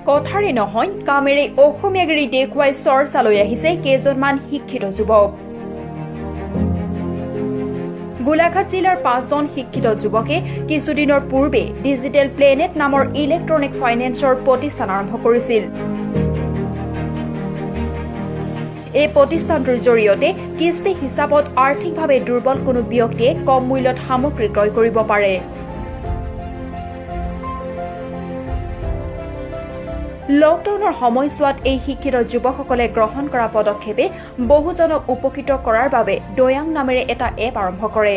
কথাৰে নহয়, কামেৰে অসমীয়াগিৰি দেখুৱাই চৰ্চালৈ আহিছে কেইজনমান শিক্ষিত যুৱক। গোলাঘাট জিলাৰ পাঁচজন শিক্ষিত যুৱকে কিছুদিনৰ পূৰ্বে ডিজিটেল প্লেনেট নামৰ ইলেক্ট্ৰনিক ফাইনেন্সৰ প্ৰতিষ্ঠান আৰম্ভ কৰিছিল। এই প্ৰতিষ্ঠানটোৰ জৰিয়তে কিস্তি হিচাপত আৰ্থিকভাৱে দুৰ্বল কোনো ব্যক্তিয়ে কম মূল্যত সামগ্ৰী ক্ৰয় কৰিব পাৰে। লকডাউনৰ সময়ছোৱাত এই শিক্ষিত যুৱকসকলে গ্ৰহণ কৰা পদক্ষেপে বহুজনক উপকৃত কৰাৰ বাবে দয়াং নামেৰে এটা এপ আৰম্ভ কৰে।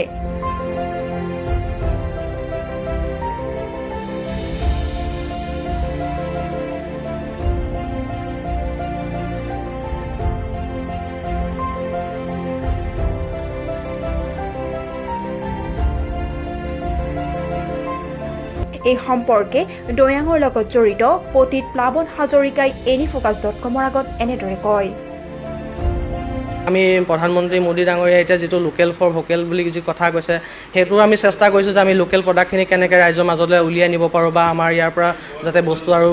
এই সম্পৰ্কে দয়াঙৰ লগত জড়িত পতিত প্লাৱন হাজৰিকাই এনিফ'কাছ.কমৰ আগত এনেদৰে কয়। আমি প্ৰধানমন্ত্ৰী মোদী ডাঙৰীয়াই এতিয়া যিটো লোকেল ফৰ ভোকেল বুলি যি কথা কৈছে, সেইটো আমি চেষ্টা কৰিছোঁ যে আমি লোকেল প্ৰডাক্টখিনি কেনেকৈ ৰাইজৰ মাজলৈ উলিয়াই নিব পাৰোঁ বা আমাৰ ইয়াৰ পৰা যাতে বস্তু আৰু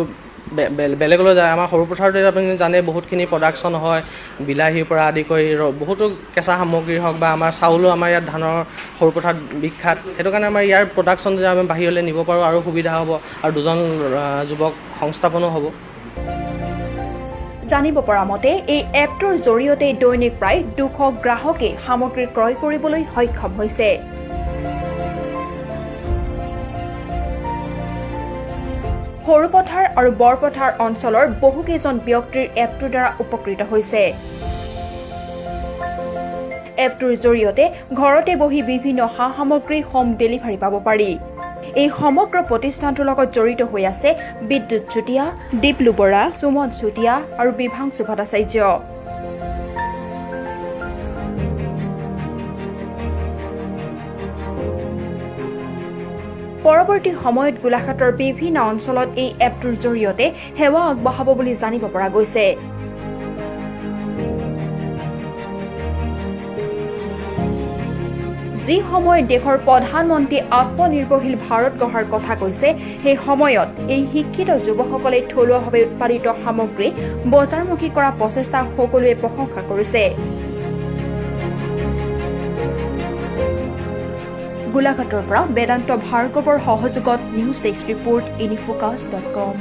বেলেগলৈ যায়। আমাৰ সৰুপথাৰতে আপুনি জানে, বহুতখিনি প্ৰডাকশ্যন হয়, বিলাহীৰ পৰা আদি কৰি বহুতো কেঁচা সামগ্ৰী হওক বা আমাৰ চাউলো, আমাৰ ইয়াত ধানৰ সৰুপথাৰত বিখ্যাত। সেইটো কাৰণে আমাৰ ইয়াৰ প্ৰডাকশ্যন যে আমি বাহিৰলৈ নিব পাৰোঁ আৰু সুবিধা হ'ব আৰু দুজন যুৱক সংস্থাপনো হ'ব। জানিব পৰা মতে, এই এপটোৰ জৰিয়তে দৈনিক প্ৰায় 200 গ্ৰাহকে সামগ্ৰী ক্ৰয় কৰিবলৈ সক্ষম হৈছে। সৰুপথাৰ আৰু বৰপথাৰ অঞ্চলৰ বহুকেইজন ব্যক্তিৰ এপটোৰ দ্বাৰা উপকৃত হৈছে। এপটোৰ জৰিয়তে ঘৰতে বহি বিভিন্ন সা সামগ্ৰী হোম ডেলিভাৰী পাব পাৰি। এই সমগ্ৰ প্ৰতিষ্ঠানটোৰ লগত জড়িত হৈ আছে বিদ্যুৎ চুতীয়া, দীপলু বৰা, সুমন চুতীয়া আৰু বিভাংশু ভট্টাচাৰ্য। পৰৱৰ্তী সময়ত গোলাঘাটৰ বিভিন্ন অঞ্চলত এই এপটোৰ জৰিয়তে সেৱা আগবঢ়াব বুলি জানিব পৰা গৈছে। যি সময়ত দেশৰ প্ৰধানমন্ত্ৰী আত্মনিৰ্ভৰশীল ভাৰত গঢ়াৰ কথা কৈছে, সেই সময়ত এই শিক্ষিত যুৱকসকলে থলুৱাভাৱে উৎপাদিত সামগ্ৰী বজাৰমুখী কৰা প্ৰচেষ্টা সকলোৱে প্ৰশংসা কৰিছে। গোলাঘাটৰ পৰা বেদান্ত ভাৰ্গৱৰ সহযোগত নিউজ ডেস্ক ৰিপৰ্ট, ইনিফ'কাছ.কম।